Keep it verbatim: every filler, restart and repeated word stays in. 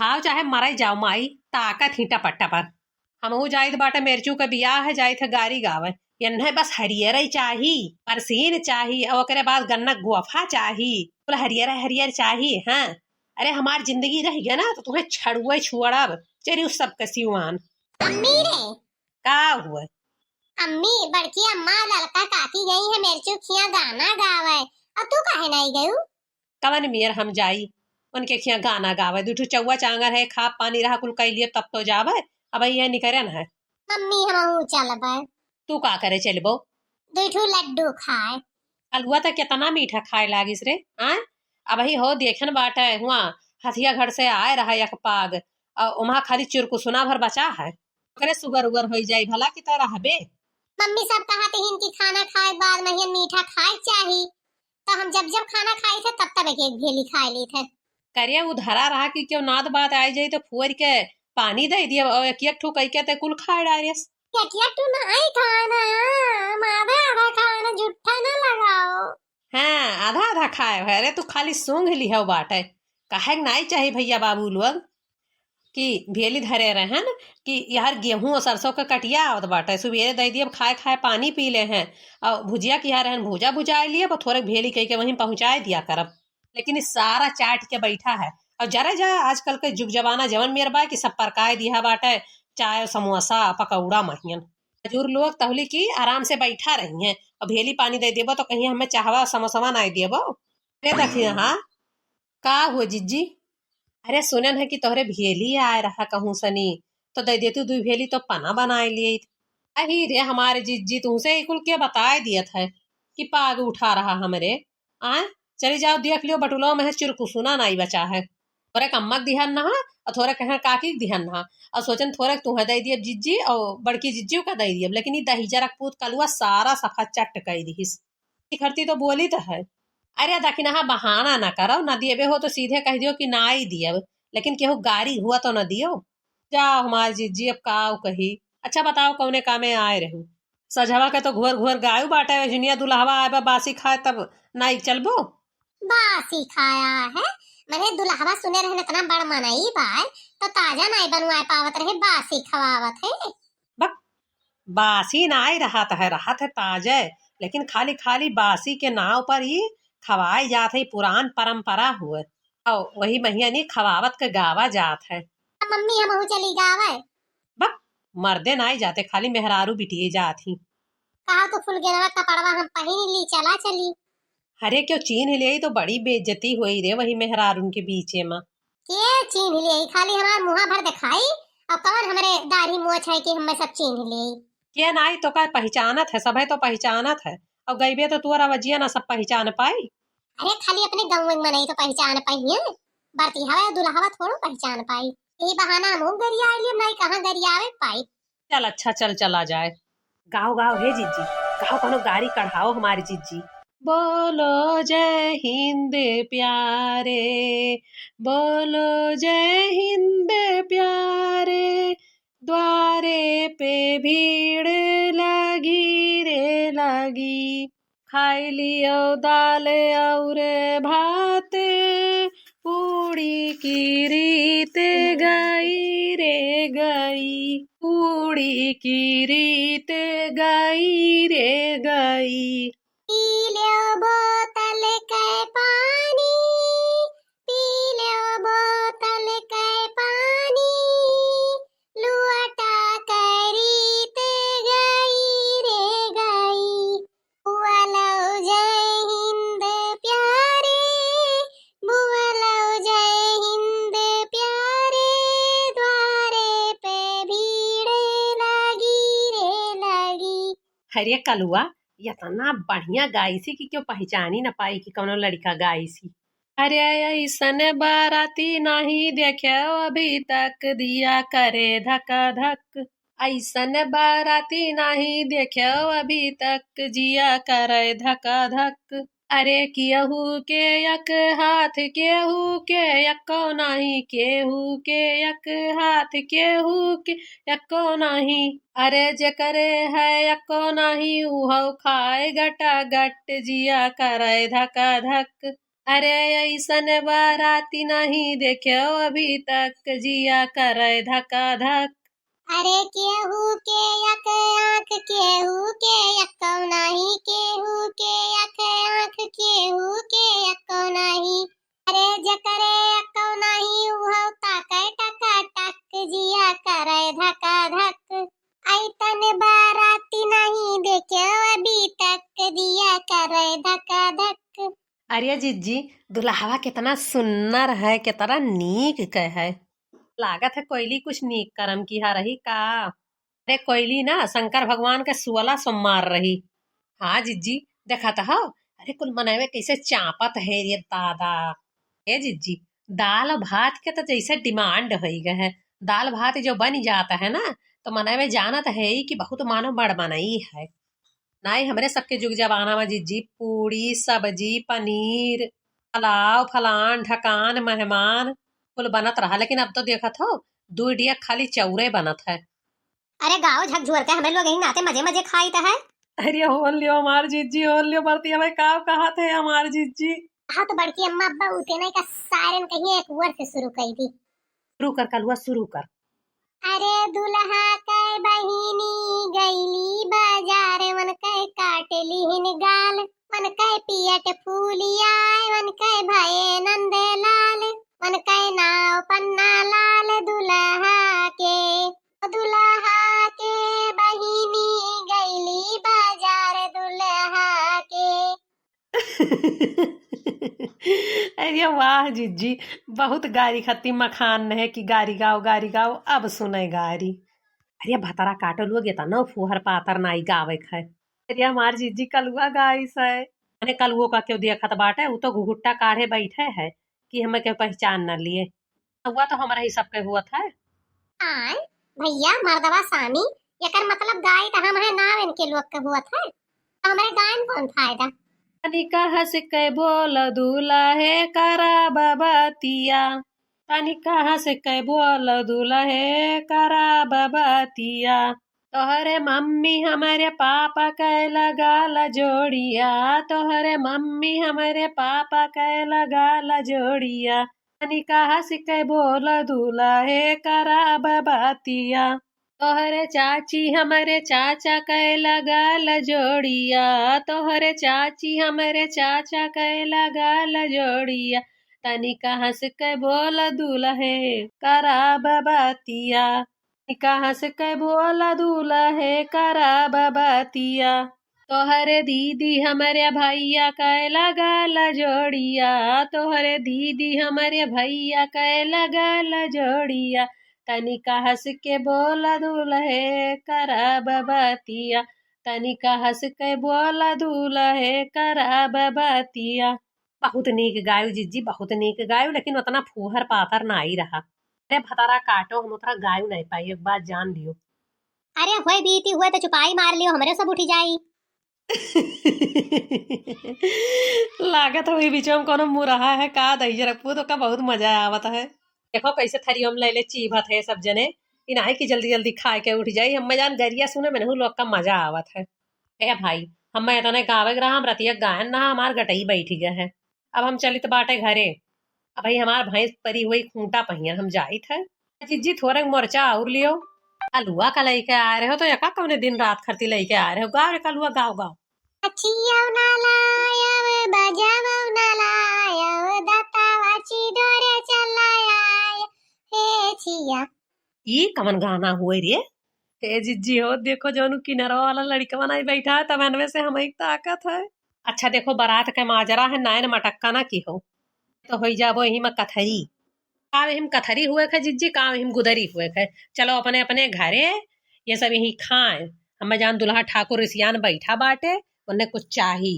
खाओ चाहे मरई जाओ माई, ताकत ही टपर टपर। हमहू जाइत बाटे मेरचू के बियाह है, जाइत है गारी गावे। एन्हे बस हरियरई चाही, परसीन चाही, और ओकरे बाद गन्ना गोफा चाही। बोले हरियर हरियर चाही, हाँ। अरे हमार जिंदगी रह गया ना तो तुम्हें छड़ुए छुअड़ब। चली उस सबके सिवान। अम्मी रे। का हुआ? अम्मी, बड़की अम्मा, ललका काकी गई है मेरचू खिया गाना गावे, और तू काहे नहीं गयू? कवन मेर हम जाई उनके खिया गाना गावे? दू ठो चौवा चांगर है, खा पानी रहा कुल कई लिए तब तो जावे। अब ये निकरन है। मम्मी, हमहू चलबे। तू का करे चलबो? दू ठो लड्डू खाए। कलुआ तो कितना मीठा खाए लागिस रे, आय? अबही हो देखन बाटे हुआ हथिया घर से आए रहा एक पाग, और उमा खाली चुरकुसुना भर बचा है। ओकरे सुगर उगर होई जाई भला कि तो रहबे। मम्मी सब कहत हिन कि खाना खाए के बाद महियन मीठा खाए के चाही, तो हम जब जब खाना खाई थे तब तब एक एक भेली खाए ली थे। करे उ धरा रहा कि क्यों नाद बात आए जाई तो फुअर के पानी दे दिया और एक एक ठो कई के ते कुल खाए डारियस। एक एक ठो नहीं खाना, हम आधा आधा खाना, झूठा ना लगाओ। हाँ, आधा आधा खाए है। अरे तू खाली सूंघ लिहव बाटे, काहे के नाई चाही भैया बाबू लोग कि भेली धरे रहन कि यार गेहूं और सरसों के कटिया आवत बाटे, सुबेरे दे दिए, अब खाए खाए पानी पी ले हैं और भुजिया किहा रहन, भुजा भुजाए लिए, अब थोड़े भेली कह के वहीं पहुंचाए दिया करब। लेकिन ई सारा चाट के बैठा है। और जरा जा आजकल के जुग जमाना जवन मेर बा कि सब परकाए दिहा बाटे, चाय, समोसा, पकौड़ा महियन। मजूर लोग तहली की आराम से बैठा रही हैं और भेली पानी दे देबो तो कहीं हमें चाहवा समोसवा नहीं देबो। अरे दखिया, हाँ, का हुआ जिज्जी? अरे सुनन है कि तोहरे भेली आए रहा कहूँ सनी, तो दे देतू दुई भेली तो पना बनाए लिए। अही रे हमारे जिज्जी, तुमसे ई कुल के बताए दियत है कि पाग उठा रहा हमरे। आय, चली जाओ देख लियो बटुलवा में है चिरकुसुना नाई बचा है। थोरे कम्मक दिहन नहा और थोरे कहे काकी के दिहन नहा और सोचन थोरे तुहे दे दियब जिज्जी और बड़की जिज्जी का दे दियब, लेकिन ई दहिजरा पूत कलुआ सारा सफा चट कई दिहिस। खरती तो बोली तो है। अरे दखिनहा बहाना ना करो, ना दियबे हो तो सीधे कह दियो कि ना ही दियब, लेकिन केहू गारी हुआ तो ना दियो। जाओ हमार जिज्जी, अब काऊ कही। अच्छा बताओ कौने कामे आए रहू? सझवा के तो घोर घोर गायु बाटे, जुनिया दुल्हवा आए बा बासी खाए तब नाई चलबो? बासी खाया है, मने दुल्हवा सुने रहन इतना बड़ मनई बाय, तो ताजा नाई बनवाए पावत रहे, बासी खवावत है। बक, बासी नाई रहत है, रहत है ताजे, लेकिन खाली खाली बासी के नाव पर ही खवाई जात है, पुरान परंपरा हुए। और वही महिया नहीं खवावत के गावा जात है। मम्मी हमहू चली गावे। बक, मर्दे नाई जाते, खाली मेहरारू बिटिए जात ही। कहा तो फुलगेनवा कपड़वा हम पहिन ली, चला चली। अरे क्यों चीन्ह ले तो बड़ी बेइज्जती होई रे वही मेहरारून के बीचे में। के चीन्ह ले? खाली हमार मुहा भर दिखाई, और कौन हमरे दाढ़ी मोछ है कि हमें सब चीन्ह ले? के नाई तो का पहचानत है, सभे तो पहचानत है, और गईबे तो तोरा वजिया ना सब पहचान पाई। अरे खाली अपने गाँव में मनई तो पहचान पाई है, बरती हवा दुल्हवा थोड़ो पहचान पाई। यही बहाना हम गरिया लिए, नाई कहाँ गरियावे पाई। चल अच्छा, चल चला जाए। गाओ गाओ हे जिज्जी, गाओ कोनो गारी कढ़ाओ हमारी जिज्जी। बोलो जय हिंद प्यारे, बोलो जय हिंद प्यारे, द्वारे पे भीड़ लगी रे लगी। खाई लियो दाल और भात, पूड़ी की रीत गई रे गई, पूड़ी की रीत गई रे गई। पी लो बोतल के पानी, पी लो बोतल के पानी, लुअटा के रीत गई रे गई। बुआ लो जय हिंद प्यारे, बुआ लो जय हिंद प्यारे, द्वारे पे भीड़ लगी रे लगी। अरे कलुआ, इतना बढ़िया गाइसी कि क्यों पहचानी न पाई कि कौनो लड़का गाइसी। अरे ऐसन बाराती नहीं देखे अभी तक, दिया करे धक धक। ऐसन बाराती नहीं देखे अभी तक, जिया करे धक धक। अरे केहू के एक हाथ, केहू के एको नहीं, केहू के एक हाथ, केहू के एको नहीं। अरे जेकरे है एको नहीं, उहो खाए गटा गट, जिया करे धक धक। अरे अइसन बाराती नहीं देख्यो अभी तक, जिया करे धका धक। अरे केहू के एक आँख, केहू के एक्को नहीं, केहू के एक आँख, केहू के एक्को नहीं। अरे जेकरे एक्को नहीं, उहो ताके टका टक, जिया करे धका धक। अइसन बाराती नहीं देख्यो अभी तक, जिया करे धका धक। अरे जिज्जी, दुल्हवा केतना सुन्नर है, केतना नीक क है। लागत है कोइली कुछ नीक करम किहा रही का। अरे कोइली ना शंकर भगवान के सुअला सोमार रही। हाँ जिज्जी, देखत हौ, अरे कुल मनवे कैसे चापत है रे दादा। ए जिज्जी, दाल भात के तो जैसे demand होइ गए है, दाल भात जो बन जात है ना, तो मनवे जानत है कि बहुत मानो बड़ मनई है। नाई हमरे सबके जुग जमाना में जिज्जी पूड़ी, सब्जी, पनीर, पुलाव, फलान, ढकान, मेहमान कुल बनत रहा, लेकिन अब तो देखत हौ, दुइ डिया खाली चौरे बनत है। अरे गाओ झकझोर के हमरे लोग यही नाते मजे मजे खाइत है। अरे होन लियो हमार जिज्जी, होन लियो बरती, हमें का कहत है हमार जिज्जी। हाँ तो बड़की अम्मा अब्बा उते नहीं का सायरन कहीं एक ओर से शुरू कइ दी। शुरू कर कलुआ, शुरू कर। अरे दुल्हा के बहिनी गइली बाजार, मन के काट लिहिन गाल, मन के पियट फूलिया, मन के भये नंद लाल, मन के नाव पन्ना लाल दुल्हा के, दुल्हा के बहिनी गइली बाजार दुल्हा के। अरे वाह जिज्जी, बहुत गारी खत्ती मखान है कि गारी गाओ, गारी गाओ, अब सुने गारी। अरे भतरा काटो लोग, एतना फुहर पातर नाई गावे है। अरे हमार जिज्जी कलुआ गाइस है। अरे कलुओ का क्यों देखत बाटे, उ तो घुघुट्टा काढ़े बैठे है कि हमें के पहचान न लिए। हुआ तो हमरा ही सबके हुआ था। आय, भैया, मर्दवा सामी, एकर मतलब गाय त हम है, नाव इनके लोग के हुआ था। तो हमरे गायन कौन फायदा? तनिका हंस के बोल दुल्हे करा बबतिया, तनिका हंस के बोल दुल्हे करा बबतिया। तोहरे मम्मी हमरे पापा के लगाल जोड़िया, तोहरे मम्मी हमरे पापा के लगाल जोड़िया। तनिका हंस के बोल दुल्हे करा बबतिया। तोहरे चाची हमरे चाचा के लगाल जोड़िया, तोहरे चाची हमरे चाचा के लगाल जोड़िया। तनिका हंस के बोल दुल्हे करा बबतिया। तनिका हंस के बोल दुल्हे करा बबतिया। तोहरे दीदी हमरे भैया के लगाल जोड़िया, तोहरे दीदी हमरे भैया के लगाल जोड़िया। तनिका हंस के बोल दुल्हे करा बबतिया, तनिका हंस के बोल दुल्हे करा बबतिया। बहुत नीक गायु जिज्जी, बहुत नीक गायु, लेकिन उतना फूहर पातर नाई रहा। अरे भतारा काटो, हम उतना गायु नहीं पाई, एक बात जान लियो। अरे होए बीती हुए तो चुपाई मार लियो, हमरे सब उठी जाई। लागत है वही बीचो में कोनो मुरहा है का, दहिजरा पूत, ओका बहुत मजा आवत है। देखो कैसे थरियो में ले ले चीभत है सब जने, इनाही की जल्दी जल्दी खाए के उठ जाई। हम जान गरिया सुने में नहु लोग का मजा आवत है। ए भाई, हम इतने गावे के रहा, हम रतिया गायन ना, हमार गटई बैठ गया है। अब हम चलित बाटे घरे। अब भाई हमार भैंस परी हुई खूंटा पहिया, हम जाइत है। जिज्जी थोरे मोरचा और लियो। कलुआ का लइके आए रहे हो तो एका कौने दिन रात खरती लइके आए रहे हो। गाओ रे कलुआ, गाओ, गाओ। अखियौ ना लायब, बजवौ ना लायब, दतावा चिडोरे चला आय, हे छिया। ई कवन गाना हुए रे? हे जिज्जी हो, देखो जौन किनरवा वाला लड़िकवा नाई बैठा है, तब इनमें से हम एक ताकत है। अच्छा देखो, बारात के माजरा है, नैन मटक्का ना की हो, तो होई जाबो यही में कथरी। काम हिम कथरी हुए खे जिज्जी, काम हिम गुदरी हुए खे। चलो अपने अपने घरे, ये सब यही खाए। हमें जान दुल्हा ठाकुर रिसियान बैठा बाटे, उन्हें कुछ चाही।